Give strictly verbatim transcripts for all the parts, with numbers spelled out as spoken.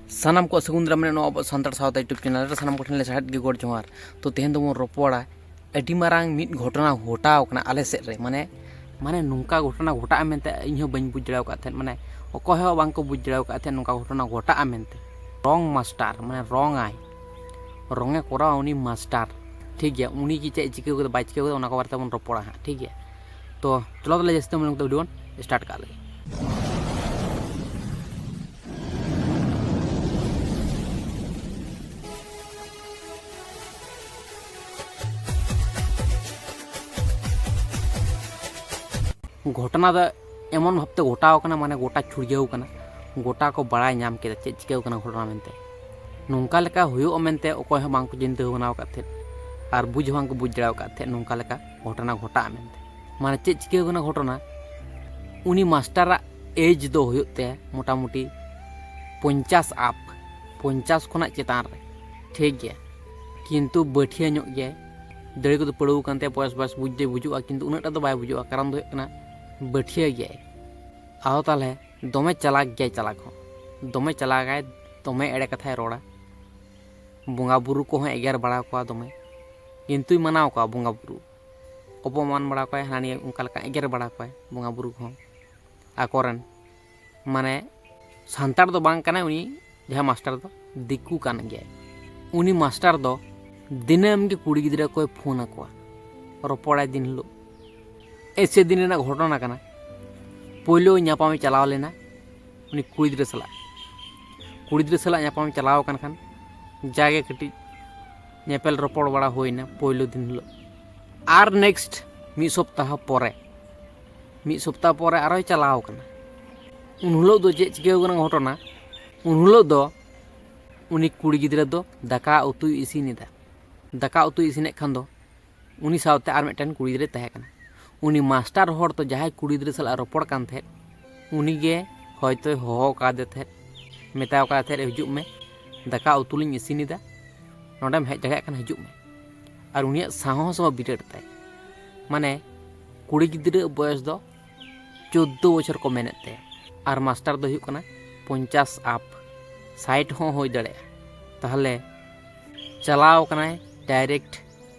ᱥᱟᱱᱟᱢ ᱠᱚ ᱥᱟᱹᱜᱩᱱ ᱫᱟᱨᱟᱢ ᱢᱮᱱᱟᱜᱼᱟ ᱱᱚᱣᱟ ᱟᱵᱚ ᱥᱟᱱᱛᱟᱲ ᱥᱟᱶᱛᱟ YouTube ᱪᱮᱱᱮᱞ ᱨᱮ᱾ ᱥᱟᱱᱟᱢ ᱠᱚᱴᱷᱮᱱ ᱞᱮ ᱥᱟᱦᱮᱫ ᱜᱮ ᱜᱚᱰ ᱡᱚᱦᱟᱨ᱾ ᱛᱚ ᱛᱮᱦᱮᱧ ᱫᱚᱵᱚᱱ ᱨᱚᱯᱚᱲᱟ ᱟᱹᱰᱤ ᱢᱟᱨᱟᱝ ᱢᱤᱫ ᱜᱷᱚᱴᱚᱱᱟ ᱜᱷᱚᱴᱟᱣ ᱠᱟᱱᱟ ᱟᱞᱮ ᱥᱮᱫ ᱨᱮ, ᱢᱟᱱᱮ ᱢᱟᱱᱮ ᱱᱚᱝᱠᱟ ᱜᱷᱚᱴᱚᱱᱟ ᱜᱷᱚᱴᱟᱜᱼᱟ ᱢᱮᱱᱛᱮ ᱤᱧ ᱦᱚᱸ ᱵᱟᱹᱧ ᱵᱩᱡᱽ ᱫᱟᱲᱮ ᱟᱠᱟᱫ ᱛᱟᱦᱮᱸᱫ, ᱢᱟᱱᱮ ᱚᱠᱚᱭ ᱦᱚᱸ ᱵᱟᱝ ᱠᱚ ᱵᱩᱡᱽ ᱫᱟᱲᱮ ᱟᱠᱟᱫ ᱛᱟᱦᱮᱸᱫ ᱱᱚᱝᱠᱟ ᱜᱷᱚᱴᱚᱱᱟ ᱜᱷᱚᱴᱟᱜᱼᱟ ᱢᱮᱱᱛᱮ᱾ ᱨᱚᱝ ᱢᱟᱥᱴᱟᱨ, ᱢᱟᱱᱮ ᱨᱚᱝ ᱟᱭ, ᱨᱚᱝ ᱮ ᱠᱚᱨᱟᱣᱟ ᱩᱱᱤ ᱢᱟᱥᱴᱟᱨ, ᱴᱷᱤᱠ ᱜᱮᱭᱟ᱾ ᱩᱱᱤ ᱜᱮ ᱪᱮᱫ ᱮ ᱪᱤᱠᱟᱹ ᱠᱟᱫᱟ ᱵᱟᱭ ᱪᱤᱠᱟᱹ ᱠᱟᱫᱟ ᱚᱱᱟ ᱠᱚ ᱵᱟᱨᱮ ᱛᱮᱵᱚᱱ ᱨᱚᱯᱚᱲᱟ ᱦᱟᱸᱜ, ᱴᱷᱤᱠ ᱜᱮᱭᱟ᱾ ᱛᱚ ᱪᱚᱞᱚ ᱛᱟᱦᱚᱞᱮ ᱡᱟᱹᱥᱛᱤ ᱵᱟᱝ ᱞᱟᱝ ᱵᱤᱞᱚᱢ ᱛᱮ ᱵᱷᱤᱰᱤᱭᱳ ᱵᱚᱱ ᱥᱴᱟᱨᱴ ᱠᱟᱜ ᱞᱮᱜᱮ᱾ ᱜᱷᱚᱴᱚᱱᱟ ᱫᱚ ᱮᱢᱚᱱ ᱵᱷᱟᱵᱛᱮ ᱜᱷᱚᱴᱟᱣ ᱠᱟᱱᱟ, ᱢᱟᱱᱮ ᱜᱚᱴᱟ ᱪᱷᱩᱲᱭᱟᱹᱣ ᱠᱟᱱᱟ, ᱜᱚᱴᱟ ᱠᱚ ᱵᱟᱲᱟᱭ ᱧᱟᱢ ᱠᱮᱫᱟ ᱪᱮᱫ ᱪᱤᱠᱟᱹᱣ ᱠᱟᱱᱟ ᱜᱷᱚᱴᱚᱱᱟ ᱢᱮᱱᱛᱮ᱾ ᱱᱚᱝᱠᱟ ᱞᱮᱠᱟ ᱦᱩᱭᱩᱜᱼᱟ ᱢᱮᱱᱛᱮ ᱚᱠᱚᱭ ᱦᱚᱸ ᱵᱟᱝ ᱠᱚ ᱪᱤᱱᱛᱟᱹ ᱵᱷᱟᱵᱽᱱᱟ ᱟᱠᱟᱫ ᱛᱟᱦᱮᱸᱫ ᱟᱨ ᱵᱩᱡᱽ ᱦᱚᱸ ᱵᱟᱝ ᱠᱚ ᱵᱩᱡᱽ ᱫᱟᱲᱮ ᱟᱠᱟᱫ ᱛᱟᱦᱮᱸᱫ ᱱᱚᱝᱠᱟ ᱞᱮᱠᱟ ᱜᱷᱚᱴᱚᱱᱟ ᱜᱷᱚᱴᱟᱜᱼᱟ ᱢᱮᱱᱛᱮ᱾ ᱢᱟᱱᱮ ᱪᱮᱫ ᱪᱤᱠᱟᱹᱣ ᱠᱟᱱᱟ ᱜᱷᱚᱴᱚᱱᱟ, ᱩᱱᱤ ᱢᱟᱥᱴᱟᱨᱟᱜ ᱮᱡᱽ ᱫᱚ ᱦᱩᱭᱩᱜ ᱛᱟᱭᱟ ᱢᱚᱴᱟᱢᱩᱴᱤ ᱯᱚᱧᱪᱟᱥ ᱟᱯ, ᱯᱚᱧᱪᱟᱥ ᱠᱷᱚᱱᱟᱜ ᱪᱮᱛᱟᱱ ᱨᱮ, ᱴᱷᱤᱠ ᱜᱮᱭᱟ᱾ ᱠᱤᱱᱛᱩ ᱵᱟᱹᱴᱷᱤᱭᱟᱹ ᱧᱚᱜ ᱜᱮᱭᱟᱭ, ᱫᱟᱲᱮ ᱠᱚᱫᱚ ᱯᱟᱹᱲᱟᱹᱣ ᱟᱠᱟᱱ ᱛᱟᱭᱟ, ᱵᱚᱭᱚᱥ ᱵᱚᱭᱚᱥ ᱵᱩᱡᱽ ᱫᱚᱭ ᱵᱩᱡᱩᱜᱼᱟ, ᱠᱤᱱᱛᱩ ᱩᱱᱟᱹᱜ ᱴᱟ ᱫᱚ ᱵᱟᱭ ᱵᱩᱡᱩᱜᱼᱟ, ᱠᱟᱨᱚᱱ ᱫᱚ ᱦᱩᱭᱩᱜ ᱠᱟᱱᱟ ᱵᱟᱹᱴᱷᱤᱭᱟᱹ ᱜᱮᱭᱟᱭ᱾ ᱟᱫᱚ ᱛᱟᱦᱚᱞᱮ ᱫᱚᱢᱮ ᱪᱟᱞᱟᱠ ᱜᱮᱭᱟᱭ, ᱪᱟᱞᱟᱠ ᱦᱚᱸ ᱫᱚᱢᱮ ᱪᱟᱞᱟᱠᱟᱭ, ᱫᱚᱢᱮ ᱮᱲᱮ ᱠᱟᱛᱷᱟᱭ ᱨᱚᱲᱟ, ᱵᱚᱸᱜᱟ ᱵᱩᱨᱩ ᱠᱚᱦᱚᱸ ᱮᱜᱮᱨ ᱵᱟᱲᱟ ᱠᱚᱣᱟ ᱫᱚᱢᱮ, ᱠᱤᱱᱛᱩᱭ ᱢᱟᱱᱟᱣ ᱠᱚᱣᱟ ᱵᱚᱸᱜᱟ ᱵᱩᱨᱩ, ᱚᱯᱚᱢᱟᱱ ᱵᱟᱲᱟ ᱠᱚᱣᱟᱭ, ᱦᱟᱱᱟ ᱱᱤᱭᱟᱹ ᱚᱱᱠᱟ ᱞᱮᱠᱟ ᱮᱜᱮᱨ ᱵᱟᱲᱟ ᱠᱚᱣᱟᱭ ᱵᱚᱸᱜᱟ ᱵᱩᱨᱩ ᱠᱚᱦᱚᱸ ᱟᱠᱚᱨᱮᱱ᱾ ᱢᱟᱱᱮ ᱥᱟᱱᱛᱟᱲ ᱫᱚ ᱵᱟᱝ ᱠᱟᱱᱟᱭ ᱩᱱᱤ ᱡᱟᱦᱟᱸ ᱢᱟᱥᱴᱟᱨ ᱫᱚ, ᱫᱤᱠᱩ ᱠᱟᱱ ᱜᱮᱭᱟᱭ᱾ ᱩᱱᱤ ᱢᱟᱥᱴᱟᱨ ᱫᱚ ᱫᱤᱱᱟᱹᱢ ᱜᱮ ᱠᱩᱲᱤ ᱜᱤᱫᱽᱨᱟᱹ ᱠᱚᱭ ᱯᱷᱳᱱ ᱟᱠᱚᱣᱟ, ᱨᱚᱯᱚᱲᱟᱭ ᱫᱤᱱ ᱦᱤᱞᱳᱜ᱾ ᱮᱭᱥᱮ ᱫᱤᱱ ᱨᱮᱱᱟᱜ ᱜᱷᱚᱴᱚᱱᱟ ᱠᱟᱱᱟ, ᱯᱳᱭᱞᱳ ᱧᱟᱯᱟᱢᱮ ᱪᱟᱞᱟᱣ ᱞᱮᱱᱟ ᱩᱱᱤ ᱠᱩᱲᱤ ᱜᱤᱫᱽᱨᱟᱹ ᱥᱟᱞᱟᱜ᱾ ᱠᱩᱲᱤ ᱜᱤᱫᱽᱨᱟᱹ ᱥᱟᱞᱟᱜ ᱧᱟᱯᱟᱢᱮ ᱪᱟᱞᱟᱣ ᱟᱠᱟᱱ ᱠᱷᱟᱱ ᱡᱟᱜᱮ ᱠᱟᱹᱴᱤᱡ ᱧᱮᱯᱮᱞ ᱨᱚᱯᱚᱲ ᱵᱟᱲᱟ ᱦᱩᱭᱱᱟ ᱯᱳᱭᱞᱳ ᱫᱤᱱ ᱦᱤᱞᱳᱜ᱾ ᱟᱨ ᱱᱮᱠᱥᱴ ᱢᱤᱫ ᱥᱚᱯᱛᱟᱦᱚ ᱯᱚᱨᱮ, ᱢᱤᱫ ᱥᱚᱯᱛᱟᱦᱚ ᱯᱚᱨᱮ ᱟᱨᱚᱭ ᱪᱟᱞᱟᱣ ᱟᱠᱟᱱᱟ᱾ ᱩᱱ ᱦᱤᱞᱳᱜ ᱫᱚ ᱪᱮᱫ ᱪᱤᱠᱟᱹᱣ ᱠᱟᱱᱟ ᱜᱷᱚᱴᱚᱱᱟ, ᱩᱱ ᱦᱤᱞᱳᱜ ᱫᱚ ᱩᱱᱤ ᱠᱩᱲᱤ ᱜᱤᱫᱽᱨᱟᱹ ᱫᱚ ᱫᱟᱠᱟ ᱩᱛᱩᱭ ᱤᱥᱤᱱ ᱮᱫᱟ᱾ ᱫᱟᱠᱟ ᱩᱛᱩᱭ ᱤᱥᱤᱱᱮᱫ ᱠᱷᱟᱱ ᱫᱚ ᱩᱱᱤ ᱥᱟᱶᱛᱮ ᱟᱨ ᱢᱤᱫᱴᱮᱱ ᱠᱩᱲᱤ ᱜᱤᱫᱽᱨᱟᱹᱭ ᱛᱟᱦᱮᱸ ᱠᱟᱱᱟ᱾ ᱩᱱᱤ ᱢᱟᱥᱴᱟᱨ ᱦᱚᱲ ᱫᱚ ᱡᱟᱦᱟᱸᱭ ᱠᱩᱲᱤ ᱜᱤᱫᱽᱨᱟᱹ ᱥᱟᱞᱟᱜ ᱨᱚᱯᱚᱲ ᱠᱟᱱ ᱛᱟᱦᱮᱸᱫ, ᱩᱱᱤᱜᱮ ᱦᱚᱭᱛᱳᱭ ᱦᱚᱦᱚ ᱟᱠᱟᱫᱮ ᱛᱟᱦᱮᱸᱫ, ᱢᱮᱛᱟᱣ ᱟᱠᱟᱫᱮ ᱛᱟᱦᱮᱸᱫ, "ᱦᱤᱡᱩᱜ ᱢᱮ, ᱫᱟᱠᱟ ᱩᱛᱩ ᱞᱤᱧ ᱤᱥᱤᱱ ᱮᱫᱟ, ᱱᱚᱰᱮᱢ ᱦᱮᱡ ᱫᱟᱲᱮᱭᱟᱜ ᱠᱷᱟᱱ ᱦᱤᱡᱩᱜ ᱢᱮ᱾" ᱟᱨ ᱩᱱᱤᱭᱟᱜ ᱥᱟᱦᱚᱥ ᱦᱚᱸ ᱵᱤᱨᱟᱴ ᱛᱟᱭ, ᱢᱟᱱᱮ ᱠᱩᱲᱤ ᱜᱤᱫᱽᱨᱟᱹ ᱵᱚᱭᱚᱥ ᱫᱚ ᱪᱳᱫᱽᱫᱳ ᱵᱚᱪᱷᱚᱨ ᱠᱚ ᱢᱮᱱᱮᱫ ᱛᱟᱭᱟ ᱟᱨ ᱢᱟᱥᱴᱟᱨ ᱫᱚ ᱦᱩᱭᱩᱜ ᱠᱟᱱᱟ ᱯᱚᱧᱪᱟᱥ ᱟᱯ᱾ ᱥᱟᱭᱤᱰ ᱦᱚᱸ ᱦᱩᱭ ᱫᱟᱲᱮᱭᱟᱜᱼᱟ᱾ ᱛᱟᱦᱚᱞᱮ ᱪᱟᱞᱟᱣ ᱠᱟᱱᱟᱭ ᱰᱟᱭᱨᱮᱠᱴ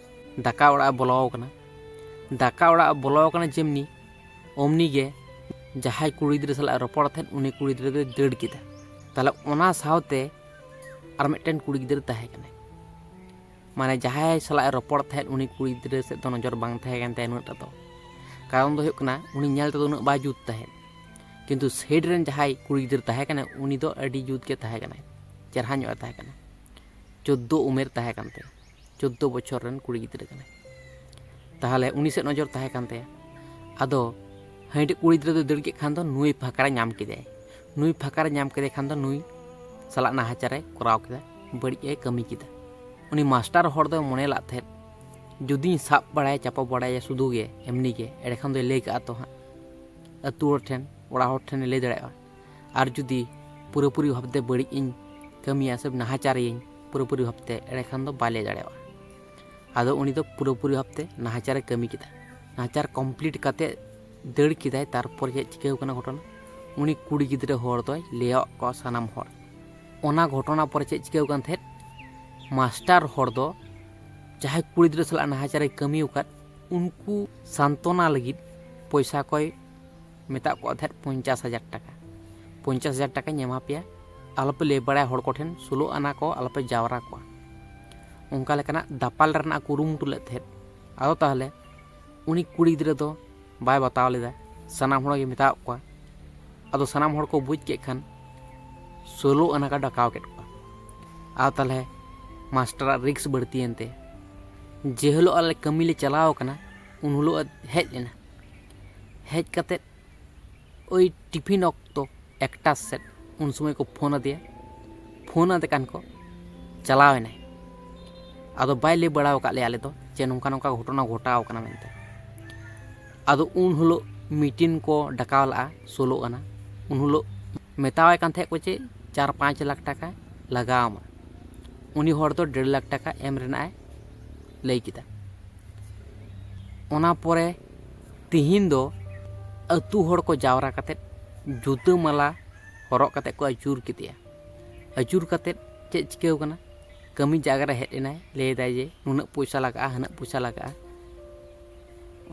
ᱫᱟᱠᱟ ᱚᱲᱟᱜ ᱮ ᱵᱚᱞᱚ ᱟᱠᱟᱱᱟ᱾ ᱫᱟᱠᱟ ᱚᱲᱟᱜ ᱮ ᱵᱚᱞᱚ ᱟᱠᱟᱱᱟ ᱡᱮᱢᱱᱤ, ᱚᱢᱱᱤ ᱜᱮ ᱡᱟᱦᱟᱸᱭ ᱠᱩᱲᱤ ᱜᱤᱫᱽᱨᱟᱹ ᱥᱟᱞᱟᱜ ᱮ ᱨᱚᱯᱚᱲ ᱛᱟᱦᱮᱸᱫ, ᱩᱱᱤ ᱠᱩᱲᱤ ᱜᱤᱫᱽᱨᱟᱹ ᱫᱚᱭ ᱫᱟᱹᱲ ᱠᱮᱫᱟ᱾ ᱛᱟᱦᱚᱞᱮ ᱚᱱᱟ ᱥᱟᱶᱛᱮ ᱟᱨ ᱢᱤᱫᱴᱮᱱ ᱠᱩᱲᱤ ᱜᱤᱫᱽᱨᱟᱹ ᱛᱟᱦᱮᱸ ᱠᱟᱱᱟᱭ᱾ ᱢᱟᱱᱮ ᱡᱟᱦᱟᱸᱭ ᱥᱟᱞᱟᱜ ᱮ ᱨᱚᱯᱚᱲ ᱛᱟᱦᱮᱸᱫ, ᱩᱱᱤ ᱠᱩᱲᱤ ᱜᱤᱫᱽᱨᱟᱹ ᱥᱮᱫ ᱫᱚ ᱱᱚᱡᱚᱨ ᱵᱟᱝ ᱛᱟᱦᱮᱸ ᱠᱟᱱ ᱛᱟᱭᱟ ᱩᱱᱟᱹᱜ ᱴᱟ ᱫᱚ᱾ ᱠᱟᱨᱚᱱ ᱫᱚ ᱦᱩᱭᱩᱜ ᱠᱟᱱᱟ, ᱩᱱᱤ ᱧᱮᱞ ᱛᱮᱫᱚ ᱩᱱᱟᱹᱜ ᱵᱟᱭ ᱡᱩᱛ ᱛᱟᱦᱮᱸᱫ, ᱠᱤᱱᱛᱩ ᱥᱟᱭᱤᱰ ᱨᱮᱱ ᱡᱟᱦᱟᱸᱭ ᱠᱩᱲᱤ ᱜᱤᱫᱽᱨᱟᱹ ᱛᱟᱦᱮᱸ ᱠᱟᱱᱟᱭ, ᱩᱱᱤ ᱫᱚ ᱟᱹᱰᱤ ᱡᱩᱛ ᱜᱮ ᱛᱟᱦᱮᱸ ᱠᱟᱱᱟᱭ, ᱪᱮᱨᱦᱟ ᱧᱚᱜ ᱮ ᱛᱟᱦᱮᱸ ᱠᱟᱱᱟ᱾ ᱪᱳᱫᱽᱫᱳ ᱩᱢᱮᱨ ᱛᱟᱦᱮᱸ ᱠᱟᱱ ᱛᱟᱭᱟ, ᱪᱳᱫᱽᱫᱳ ᱵᱚᱪᱷᱚᱨ ᱨᱮᱱ ᱠᱩᱲᱤ ᱜᱤᱫᱽᱨᱟᱹ ᱠᱟᱱᱟᱭ᱾ ᱛᱟᱦᱚᱞᱮ ᱩᱱᱤ ᱥᱮᱫ ᱱᱚᱡᱚᱨ ᱛᱟᱦᱮᱸ ᱠᱟᱱ ᱛᱟᱭᱟ᱾ ᱟᱫᱚ ᱦᱟᱺᱰᱤ ᱠᱩᱲᱤ ᱜᱤᱫᱽᱨᱟᱹ ᱫᱚ ᱫᱟᱹᱲ ᱠᱮᱫ ᱠᱷᱟᱱ ᱫᱚ ᱱᱩᱭ ᱯᱷᱟᱸᱠᱲᱮ ᱧᱟᱢ ᱠᱮᱫᱟᱭ᱾ ᱱᱩᱭ ᱯᱷᱟᱸᱠᱲᱮ ᱧᱟᱢ ᱠᱮᱫᱮ ᱠᱷᱟᱱ ᱫᱚ ᱱᱩᱭ ᱥᱟᱞᱟᱜ ᱱᱟᱦᱟᱪᱟᱨᱮ ᱠᱚᱨᱟᱣ ᱠᱮᱫᱟ, ᱵᱟᱹᱲᱤᱡ ᱮ ᱠᱟᱹᱢᱤ ᱠᱮᱫᱟ᱾ ᱩᱱᱤ ᱢᱟᱥᱴᱟᱨ ᱦᱚᱲ ᱫᱚᱭ ᱢᱚᱱᱮ ᱞᱟᱜ ᱛᱟᱦᱮᱸᱫ, ᱡᱩᱫᱤᱧ ᱥᱟᱵ ᱵᱟᱲᱟᱭᱟ, ᱪᱟᱯᱚ ᱵᱟᱲᱟᱭᱟ ᱥᱩᱫᱷᱩ ᱜᱮ, ᱮᱢᱱᱤ ᱜᱮ, ᱮᱸᱰᱮᱠᱷᱟᱱ ᱫᱚᱭ ᱞᱟᱹᱭ ᱠᱟᱜᱼᱟ ᱛᱚ ᱦᱟᱸᱜ, ᱟᱹᱛᱩ ᱦᱚᱲ ᱴᱷᱮᱱ, ᱚᱲᱟᱜ ᱦᱚᱲ ᱴᱷᱮᱱᱮ ᱞᱟᱹᱭ ᱫᱟᱲᱮᱭᱟᱜᱼᱟ᱾ ᱟᱨ ᱡᱩᱫᱤ ᱯᱩᱨᱟᱹᱯᱩᱨᱤ ᱵᱷᱟᱵᱽᱛᱮ ᱵᱟᱹᱲᱤᱡ ᱤᱧ ᱠᱟᱹᱢᱤᱭᱟ ᱥᱮ ᱱᱟᱦᱟᱪᱟᱨᱤᱭᱟᱹᱧ ᱯᱩᱨᱟᱹᱯᱩᱨᱤ ᱵᱷᱟᱵᱽᱛᱮ, ᱮᱸᱰᱮᱠᱷᱟᱱ ᱫᱚ ᱵᱟᱭ ᱞᱟᱹᱭ ᱫᱟᱲᱮᱭᱟᱜᱼᱟ᱾ ᱟᱫᱚ ᱩᱱᱤ ᱫᱚ ᱯᱩᱨᱟᱹᱯᱩᱨᱤ ᱵᱷᱟᱵᱽᱛᱮ ᱱᱟᱦᱟᱪᱟᱨᱮ ᱠᱟᱹᱢᱤ ᱠᱮᱫᱟ᱾ ᱱᱟᱦᱟᱪᱟᱨ ᱠᱚᱢᱯᱞᱤᱴ ᱠᱟᱛᱮ ᱫᱟᱹᱲ ᱠᱮᱫᱟᱭ᱾ ᱛᱟᱨᱯᱚᱨ ᱪᱮᱫ ᱪᱤᱠᱟᱹᱣ ᱠᱟᱱᱟ ᱜᱷᱚᱴᱚᱱᱟ? ᱩᱱᱤ ᱠᱩᱲᱤ ᱜᱤᱫᱽᱨᱟᱹ ᱦᱚᱲ ᱫᱚᱭ ᱞᱟᱹᱭᱟᱫ ᱠᱚᱣᱟ ᱥᱟᱱᱟᱢ ᱦᱚᱲ᱾ ᱚᱱᱟ ᱜᱷᱚᱴᱚᱱᱟ ᱯᱚᱨᱮ ᱪᱮᱫ ᱪᱤᱠᱟᱹᱣ ᱠᱟᱱ ᱛᱟᱦᱮᱸᱫ? ᱢᱟᱥᱴᱟᱨ ᱦᱚᱲ ᱫᱚ ᱡᱟᱦᱟᱸᱭ ᱠᱩᱲᱤ ᱜᱤᱫᱽᱨᱟᱹ ᱥᱟᱞᱟᱜ ᱱᱟᱦᱟᱪᱟᱨᱮ ᱠᱟᱹᱢᱤ ᱟᱠᱟᱫ, ᱩᱱᱠᱩ ᱥᱟᱱᱛᱚᱱᱟ ᱞᱟᱹᱜᱤᱫ ᱯᱚᱭᱥᱟ ᱠᱚᱭ ᱢᱮᱛᱟᱜ ᱠᱚᱣᱟ ᱛᱟᱦᱮᱸᱫ ᱯᱚᱧᱪᱟᱥ ᱦᱟᱡᱟᱨ ᱴᱟᱠᱟ᱾ "ᱯᱚᱧᱪᱟᱥ ᱦᱟᱡᱟᱨ ᱴᱟᱠᱟᱧ ᱮᱢᱟ ᱯᱮᱭᱟ, ᱟᱞᱚᱯᱮ ᱞᱟᱹᱭ ᱵᱟᱲᱟᱭᱟ ᱦᱚᱲ ᱠᱚᱴᱷᱮᱱ, ᱥᱳᱞᱳ ᱟᱱᱟ ᱠᱚ ᱟᱞᱚᱯᱮ ᱡᱟᱣᱨᱟ ᱠᱚᱣᱟ᱾" ᱚᱱᱠᱟ ᱞᱮᱠᱟᱱᱟᱜ ᱫᱟᱯᱟᱞ ᱨᱮᱱᱟᱜ ᱠᱩᱨᱩᱢᱩᱴᱩ ᱞᱮᱫ ᱛᱟᱦᱮᱸᱫ᱾ ᱟᱫᱚ ᱛᱟᱦᱚᱞᱮ ᱩᱱᱤ ᱠᱩᱲᱤ ᱜᱤᱫᱽᱨᱟᱹ ᱫᱚ ᱵᱟᱭ ᱵᱟᱛᱟᱣ ᱞᱮᱫᱟ᱾ ᱥᱟᱱᱟᱢ ᱦᱚᱲ ᱜᱮ ᱢᱮᱛᱟᱣᱟᱫ ᱠᱚᱣᱟ᱾ ᱟᱫᱚ ᱥᱟᱱᱟᱢ ᱦᱚᱲ ᱠᱚ ᱵᱩᱡᱽ ᱠᱮᱫ ᱠᱷᱟᱱ ᱥᱳᱞᱳ ᱟᱱᱟ ᱠᱚ ᱰᱟᱠᱟᱣ ᱠᱮᱫ ᱠᱚᱣᱟ᱾ ᱟᱫᱚ ᱛᱟᱦᱚᱞᱮ ᱢᱟᱥᱴᱟᱨᱟᱜ ᱨᱤᱠᱥ ᱵᱟᱹᱲᱛᱤᱭᱮᱱ ᱛᱮ ᱡᱮ ᱦᱤᱞᱳᱜ ᱟᱞᱮ ᱠᱟᱹᱢᱤ ᱞᱮ ᱪᱟᱞᱟᱣ ᱟᱠᱟᱱᱟ, ᱩᱱ ᱦᱤᱞᱳᱜ ᱮ ᱦᱮᱡ ᱮᱱᱟ᱾ ᱦᱮᱡ ᱠᱟᱛᱮᱫ ᱳᱭ ᱴᱤᱯᱷᱤᱱ ᱚᱠᱛᱚ ᱮᱠᱴᱟ ᱥᱮᱫ ᱩᱱ ᱥᱚᱢᱚᱭ ᱠᱚ ᱯᱷᱳᱱ ᱟᱫᱮᱭᱟ᱾ ᱯᱷᱳᱱ ᱟᱫᱮ ᱠᱟᱱ ᱠᱚ, ᱪᱟᱞᱟᱣ ᱮᱱᱟᱭ᱾ ᱟᱫᱚ ᱵᱟᱭ ᱞᱟᱹᱭ ᱵᱟᱲᱟ ᱟᱠᱟᱫ ᱞᱮᱭᱟ ᱟᱞᱮ ᱫᱚ ᱡᱮ ᱱᱚᱝᱠᱟ ᱱᱚᱝᱠᱟ ᱜᱷᱚᱴᱚᱱᱟ ᱜᱷᱚᱴᱟᱣ ᱟᱠᱟᱱᱟ ᱢᱮᱱᱛᱮ᱾ ᱟᱫᱚ ᱩᱱ ᱦᱤᱞᱳᱜ ᱢᱤᱴᱤᱝ ᱠᱚ ᱰᱟᱠᱟᱣ ᱞᱟᱜᱼᱟ ᱥᱳᱞᱳ ᱟᱱᱟ᱾ ᱩᱱ ᱦᱤᱞᱳᱜ ᱢᱮᱛᱟᱣᱟᱭ ᱠᱟᱱ ᱛᱟᱦᱮᱸᱫ ᱠᱚ ᱪᱮᱫ ᱪᱟᱨ ᱯᱟᱸᱪ ᱞᱟᱠᱷ ᱴᱟᱠᱟ ᱞᱟᱜᱟᱣ ᱟᱢᱟ᱾ ᱩᱱᱤ ᱦᱚᱲ ᱫᱚ ᱰᱮᱲ ᱞᱟᱠᱷ ᱴᱟᱠᱟ ᱮᱢ ᱨᱮᱱᱟᱜ ᱮ ᱞᱟᱹᱭ ᱠᱮᱫᱟ᱾ ᱚᱱᱟ ᱯᱚᱨᱮ ᱛᱤᱦᱤᱧ ᱫᱚ ᱟᱹᱛᱩ ᱦᱚᱲ ᱠᱚ ᱡᱟᱣᱨᱟ ᱠᱟᱛᱮᱫ ᱡᱩᱛᱟᱹ ᱢᱟᱞᱟ ᱦᱚᱨᱚᱜ ᱠᱟᱛᱮᱫ ᱠᱚ ᱟᱹᱪᱩᱨ ᱠᱮᱫᱮᱭᱟ᱾ ᱟᱹᱪᱩᱨ ᱠᱟᱛᱮᱫ ᱪᱮᱫ ᱪᱤᱠᱟᱹᱣ ᱠᱟᱱᱟ? ᱠᱟᱹᱢᱤ ᱡᱟᱭᱜᱟ ᱨᱮ ᱦᱮᱡ ᱮᱱᱟᱭ, ᱞᱟᱹᱭ ᱮᱫᱟᱭ ᱡᱮ ᱱᱩᱱᱟᱹᱜ ᱯᱚᱭᱥᱟ ᱞᱟᱜᱟᱜᱼᱟ, ᱦᱟᱱᱟᱹᱜ ᱯᱚᱭᱥᱟ ᱞᱟᱜᱟᱜᱼᱟ,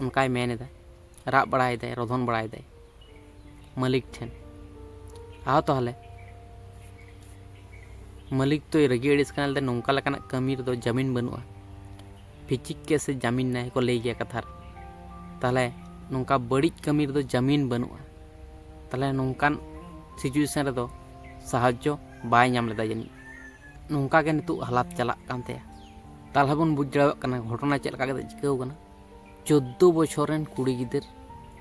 ᱚᱱᱠᱟᱭ ᱢᱮᱱ ᱮᱫᱟ, ᱨᱟᱜ ᱵᱟᱲᱟᱭᱮᱫᱟᱭ, ᱨᱚᱫᱷᱚᱱ ᱵᱟᱲᱟᱭᱮᱫᱟᱭ ᱢᱟᱹᱞᱤᱠ ᱴᱷᱮᱱ᱾ ᱟᱦᱚ ᱛᱟᱦᱚᱞᱮ ᱢᱟᱹᱞᱤᱠ ᱫᱚᱭ ᱨᱟᱹᱜᱤ ᱟᱹᱲᱤᱥ ᱠᱟᱱᱟ, ᱞᱟᱹᱭᱫᱟ, "ᱱᱚᱝᱠᱟ ᱞᱮᱠᱟᱱᱟᱜ ᱠᱟᱹᱢᱤ ᱨᱮᱫᱚ ᱡᱟᱹᱢᱤᱱ ᱵᱟᱹᱱᱩᱜᱼᱟ, ᱯᱷᱤᱪᱤᱠ ᱠᱮᱥ ᱮ ᱡᱟᱹᱢᱤᱱ ᱱᱟᱭ ᱠᱚ ᱞᱟᱹᱭ ᱜᱮᱭᱟ ᱠᱟᱛᱷᱟ ᱨᱮ᱾ ᱛᱟᱦᱚᱞᱮ ᱱᱚᱝᱠᱟ ᱵᱟᱹᱲᱤᱡ ᱠᱟᱹᱢᱤ ᱨᱮᱫᱚ ᱡᱟᱹᱢᱤᱱ ᱵᱟᱹᱱᱩᱜᱼᱟ, ᱛᱟᱦᱚᱞᱮ ᱱᱚᱝᱠᱟᱱ ᱥᱤᱪᱩᱭᱮᱥᱚᱱ ᱨᱮᱫᱚ ᱥᱟᱦᱟᱡᱽᱡᱚ ᱵᱟᱭ ᱧᱟᱢ ᱞᱮᱫᱟ ᱡᱟᱹᱱᱤᱡ, ᱱᱚᱝᱠᱟ ᱜᱮ ᱱᱤᱛᱚᱜ ᱦᱟᱞᱟᱛ ᱪᱟᱞᱟᱜ ᱠᱟᱱ ᱛᱟᱭᱟ᱾" ᱛᱟᱦᱚᱞᱮ ᱵᱚᱱ ᱵᱩᱡᱽ ᱫᱟᱲᱮᱭᱟᱜ ᱠᱟᱱᱟ ᱜᱷᱚᱴᱚᱱᱟ ᱪᱮᱫ ᱞᱮᱠᱟ ᱠᱟᱛᱮ ᱪᱤᱠᱟᱹᱣ ᱠᱟᱱᱟ᱾ ᱪᱳᱫᱽᱫᱳ ᱵᱚᱪᱷᱚᱨ ᱨᱮᱱ ᱠᱩᱲᱤ ᱜᱤᱫᱟᱹᱨ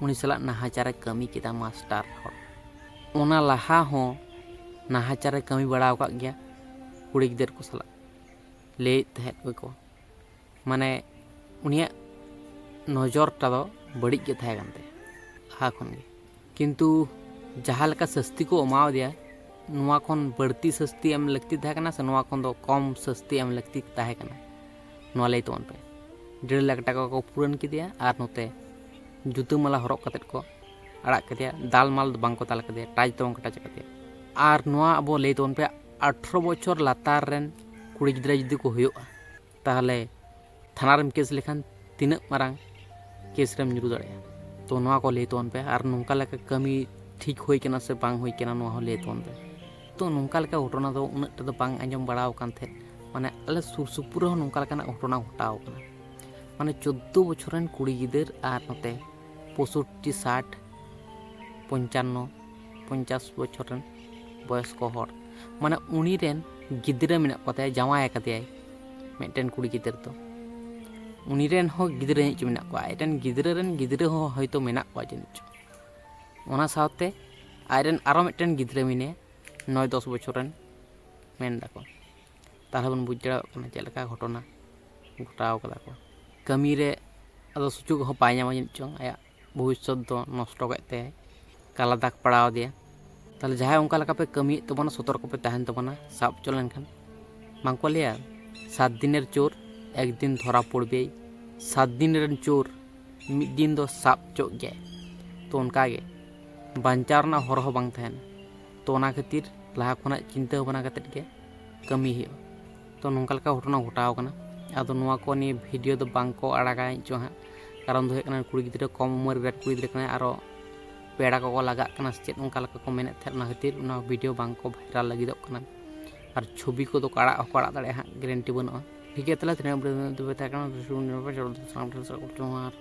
ᱩᱱᱤ ᱥᱟᱞᱟᱜ ᱱᱟᱦᱟᱪᱟᱨᱮ ᱠᱟᱹᱢᱤ ᱠᱮᱫᱟ ᱢᱟᱥᱴᱟᱨ ᱦᱚᱲ᱾ ᱚᱱᱟ ᱞᱟᱦᱟ ᱦᱚᱸ ᱱᱟᱦᱟᱪᱟᱨᱮ ᱠᱟᱹᱢᱤ ᱵᱟᱲᱟ ᱟᱠᱟᱫ ᱜᱮᱭᱟ ᱠᱩᱲᱤ ᱜᱤᱫᱟᱹᱨ ᱠᱚ ᱥᱟᱞᱟᱜ, ᱞᱟᱹᱭᱮᱫ ᱛᱟᱦᱮᱸᱫ ᱜᱮᱠᱚ᱾ ᱢᱟᱱᱮ ᱩᱱᱤᱭᱟᱜ ᱱᱚᱡᱚᱨ ᱴᱟ ᱫᱚ ᱵᱟᱹᱲᱤᱡ ᱜᱮ ᱛᱟᱦᱮᱸ ᱠᱟᱱ ᱛᱟᱭᱟ ᱞᱟᱦᱟ ᱠᱷᱚᱱ ᱜᱮ᱾ ᱠᱤᱱᱛᱩ ᱡᱟᱦᱟᱸ ᱞᱮᱠᱟ ᱥᱟᱹᱥᱛᱤ ᱠᱚ ᱮᱢᱟᱣᱟᱫᱮᱭᱟ, ᱱᱚᱣᱟ ᱠᱷᱚᱱ ᱵᱟᱹᱲᱛᱤ ᱥᱟᱹᱥᱛᱤ ᱮᱢ ᱞᱟᱹᱠᱛᱤ ᱛᱟᱦᱮᱸ ᱠᱟᱱᱟ ᱥᱮ ᱱᱚᱣᱟ ᱠᱷᱚᱱ ᱫᱚ ᱠᱚᱢ ᱥᱟᱹᱥᱛᱤ ᱮᱢ ᱞᱟᱹᱠᱛᱤ ᱛᱟᱦᱮᱸ ᱠᱟᱱᱟ? ᱱᱚᱣᱟ ᱞᱟᱹᱭ ᱛᱟᱵᱚᱱ ᱯᱮ᱾ ᱰᱮᱲ ᱞᱟᱠᱷ ᱴᱟᱠᱟ ᱠᱚ ᱯᱩᱨᱟᱹᱱ ᱠᱮᱫᱮᱭᱟ ᱟᱨ ᱱᱚᱛᱮ ᱡᱩᱛᱟᱹ ᱢᱟᱞᱟ ᱦᱚᱨᱚᱜ ᱠᱟᱛᱮᱫ ᱠᱚ ᱟᱲᱟᱜ ᱠᱮᱫᱮᱭᱟ᱾ ᱫᱟᱞ ᱢᱟᱞ ᱫᱚ ᱵᱟᱝ ᱠᱚ ᱫᱟᱞ ᱠᱮᱫᱮᱭᱟ, ᱴᱟᱪ ᱫᱚ ᱵᱟᱝ ᱠᱚ ᱴᱟᱪ ᱠᱮᱫᱮᱭᱟ᱾ ᱟᱨ ᱱᱚᱣᱟ ᱟᱵᱚ ᱞᱟᱹᱭ ᱛᱟᱵᱚᱱ ᱯᱮ, ᱟᱴᱷᱨᱚ ᱵᱚᱪᱷᱚᱨ ᱞᱟᱛᱟᱨ ᱨᱮᱱ ᱠᱩᱲᱤ ᱜᱤᱫᱽᱨᱟᱹ ᱡᱩᱫᱤ ᱠᱚ ᱦᱩᱭᱩᱜᱼᱟ, ᱛᱟᱦᱚᱞᱮ ᱛᱷᱟᱱᱟ ᱨᱮᱢ ᱠᱮᱥ ᱞᱮᱠᱷᱟᱱ ᱛᱤᱱᱟᱹᱜ ᱢᱟᱨᱟᱝ ᱠᱮᱥ ᱨᱮᱢ ᱧᱩᱨᱩ ᱫᱟᱲᱮᱭᱟᱜᱼᱟ? ᱛᱚ ᱱᱚᱣᱟ ᱠᱚ ᱞᱟᱹᱭ ᱛᱟᱵᱚᱱ ᱯᱮ, ᱟᱨ ᱱᱚᱝᱠᱟ ᱞᱮᱠᱟ ᱠᱟᱹᱢᱤ ᱴᱷᱤᱠ ᱦᱩᱭ ᱠᱟᱱᱟ ᱥᱮ ᱵᱟᱝ ᱦᱩᱭ ᱠᱟᱱᱟ, ᱱᱚᱣᱟ ᱦᱚᱸ ᱞᱟᱹᱭ ᱛᱟᱵᱚᱱ ᱯᱮ᱾ ᱛᱚ ᱱᱚᱝᱠᱟ ᱞᱮᱠᱟ ᱜᱷᱚᱴᱚᱱᱟ ᱫᱚ ᱩᱱᱟᱹᱜ ᱴᱟ ᱫᱚ ᱵᱟᱝ ᱟᱸᱡᱚᱢ ᱵᱟᱲᱟ ᱟᱠᱟᱱ ᱛᱟᱦᱮᱸᱫ, ᱢᱟᱱᱮ ᱟᱞᱮ ᱥᱩᱨ ᱥᱩᱯᱩᱨ ᱨᱮᱦᱚᱸ ᱱᱚᱝᱠᱟ ᱞᱮᱠᱟᱱᱟᱜ ᱜᱷᱚᱴᱚᱱᱟ ᱜᱷᱚᱴᱟᱣ ᱟᱠᱟᱱᱟ᱾ ᱢᱟᱱᱮ ᱪᱳᱫᱽᱫᱳ ᱵᱚᱪᱷᱚᱨ ᱨᱮᱱ ᱠᱩᱲᱤ ᱜᱤᱫᱟᱹᱨ ᱟᱨ ᱱᱚᱛᱮ ᱯᱚᱸᱭᱥᱚᱴᱴᱤ, ᱥᱟᱴ, ᱯᱚᱧᱪᱟᱱᱱᱚ, ᱯᱚᱧᱪᱟᱥ ᱵᱚᱪᱷᱚᱨ ᱨᱮᱱ ᱵᱚᱭᱚᱥᱠᱚ ᱦᱚᱲ, ᱢᱟᱱᱮ ᱩᱱᱤ ᱨᱮᱱ ᱜᱤᱫᱽᱨᱟᱹ ᱢᱮᱱᱟᱜ ᱠᱚ ᱛᱟᱭᱟ, ᱡᱟᱶᱟᱭ ᱟᱠᱟᱫᱮᱭᱟᱭ ᱢᱤᱫᱴᱮᱱ ᱠᱩᱲᱤ ᱜᱤᱫᱟᱹᱨ ᱫᱚ᱾ ᱩᱱᱤ ᱨᱮᱱ ᱦᱚᱸ ᱜᱤᱫᱽᱨᱟᱹ ᱡᱟᱹᱱᱤᱡ ᱪᱚ ᱢᱮᱱᱟᱜ ᱠᱚᱣᱟ, ᱟᱡ ᱨᱮᱱ ᱜᱤᱫᱽᱨᱟᱹ ᱨᱮᱱ ᱜᱤᱫᱽᱨᱟᱹ ᱦᱚᱸ ᱦᱚᱭᱛᱳ ᱢᱮᱱᱟᱜ ᱠᱚᱣᱟ ᱡᱟᱹᱱᱤᱡ ᱪᱚ᱾ ᱚᱱᱟ ᱥᱟᱶᱛᱮ ᱟᱡ ᱨᱮᱱ ᱟᱨᱚ ᱢᱤᱫᱴᱮᱱ ᱜᱤᱫᱽᱨᱟᱹ ᱢᱮᱱᱟᱭᱟ, ᱱᱚᱭ ᱫᱚᱥ ᱵᱚᱪᱷᱚᱨ ᱨᱮᱱ ᱢᱮᱱ ᱫᱟᱠᱚ᱾ ᱛᱟᱦᱚᱞᱮ ᱵᱚᱱ ᱵᱩᱡᱽ ᱫᱟᱲᱮᱭᱟᱜ ᱠᱟᱱᱟ ᱪᱮᱫ ᱞᱮᱠᱟ ᱜᱷᱚᱴᱚᱱᱟ ᱜᱷᱚᱴᱟᱣ ᱠᱟᱫᱟ ᱠᱚ᱾ ᱠᱟᱹᱢᱤ ᱨᱮ ᱟᱫᱚ ᱥᱩᱡᱳᱜᱽ ᱦᱚᱸ ᱵᱟᱭ ᱧᱟᱢᱟ ᱡᱟᱹᱱᱤᱡ ᱪᱚᱝ, ᱟᱭᱟᱜ ᱵᱷᱚᱵᱤᱥᱥᱚᱛ ᱫᱚ ᱱᱚᱥᱴᱚ ᱠᱮᱫ ᱛᱟᱭᱟᱭ, ᱠᱟᱞᱟ ᱫᱟᱜᱽ ᱯᱟᱲᱟᱣ ᱟᱫᱮᱭᱟ᱾ ᱛᱟᱦᱚᱞᱮ ᱡᱟᱦᱟᱸᱭ ᱚᱱᱠᱟ ᱞᱮᱠᱟ ᱯᱮ ᱠᱟᱹᱢᱤᱭᱮᱫ ᱛᱟᱵᱚᱱᱟ, ᱥᱚᱛᱚᱨᱠᱚ ᱯᱮ ᱛᱟᱦᱮᱱ ᱛᱟᱵᱚᱱᱟ᱾ ᱥᱟᱵ ᱦᱚᱪᱚ ᱞᱮᱱᱠᱷᱟᱱ, ᱵᱟᱝᱠᱚ ᱞᱟᱹᱭᱟ, "ᱥᱟᱛ ᱫᱤᱱᱮᱨ ᱪᱳᱨ ᱮᱠ ᱫᱤᱱ ᱫᱷᱚᱨᱟ ᱯᱚᱲᱵᱮᱭ", ᱥᱟᱛ ᱫᱤᱱ ᱨᱮᱱ ᱪᱳᱨ ᱢᱤᱫ ᱫᱤᱱ ᱫᱚ ᱥᱟᱵ ᱦᱚᱪᱚᱜ ᱜᱮᱭᱟᱭ᱾ ᱛᱚ ᱚᱱᱠᱟᱜᱮ ᱵᱟᱧᱪᱟᱣ ᱨᱮᱱᱟᱜ ᱦᱚᱨ ᱦᱚᱸ ᱵᱟᱝ ᱛᱟᱦᱮᱱᱟ᱾ ᱛᱚ ᱚᱱᱟ ᱠᱷᱟᱹᱛᱤᱨ ᱞᱟᱦᱟ ᱠᱷᱚᱱᱟᱜ ᱪᱤᱱᱛᱟᱹ ᱵᱷᱟᱵᱽᱱᱟ ᱠᱟᱛᱮᱫ ᱜᱮ ᱠᱟᱹᱢᱤ ᱦᱩᱭᱩᱜᱼᱟ᱾ ᱛᱚ ᱱᱚᱝᱠᱟ ᱞᱮᱠᱟ ᱜᱷᱚᱴᱚᱱᱟ ᱜᱷᱚᱴᱟᱣ ᱠᱟᱱᱟ᱾ ᱟᱫᱚ ᱱᱚᱣᱟ ᱠᱚ ᱱᱤᱭᱮ ᱵᱷᱤᱰᱤᱭᱳ ᱫᱚ ᱵᱟᱝ ᱠᱚ ᱟᱲᱟᱜᱟ ᱪᱚ ᱦᱟᱸᱜ, ᱠᱟᱨᱚᱱ ᱫᱚ ᱦᱩᱭᱩᱜ ᱠᱟᱱᱟ ᱠᱩᱲᱤ ᱜᱤᱫᱽᱨᱟᱹ, ᱠᱚᱢ ᱩᱢᱮᱨ ᱨᱮ ᱠᱩᱲᱤ ᱜᱤᱫᱽᱨᱟᱹ ᱠᱟᱱᱟᱭ, ᱟᱨᱚ ᱯᱮᱲᱟ ᱠᱚᱠᱚ ᱞᱟᱜᱟᱜ ᱠᱟᱱᱟ ᱥᱮ ᱪᱮᱫ, ᱚᱱᱠᱟ ᱞᱮᱠᱟ ᱠᱚ ᱢᱮᱱᱮᱫ ᱛᱟᱦᱮᱸᱫ᱾ ᱚᱱᱟ ᱠᱷᱟᱹᱛᱤᱨ ᱚᱱᱟ ᱵᱷᱤᱰᱤᱭᱳ ᱵᱟᱝ ᱠᱚ ᱵᱷᱟᱭᱨᱟᱞ ᱞᱟᱹᱜᱤᱫᱚᱜ ᱠᱟᱱᱟ, ᱟᱨ ᱪᱷᱚᱵᱤ ᱠᱚᱫᱚ ᱠᱚ ᱟᱲᱟᱜ ᱦᱚᱸᱠᱚ ᱟᱲᱟᱜ ᱫᱟᱲᱮᱭᱟᱜᱼᱟ ᱦᱟᱸᱜ, ᱜᱮᱨᱮᱱᱴᱤ ᱵᱟᱹᱱᱩᱜᱼᱟ᱾ ᱴᱷᱤᱠ ᱜᱮᱭᱟ, ᱛᱟᱦᱚᱞᱮ ᱛᱤᱱᱟᱹᱜ ᱵᱟᱡᱮ ᱛᱟᱦᱮᱸ ᱠᱟᱱᱟ ᱡᱚᱦᱟᱨ᱾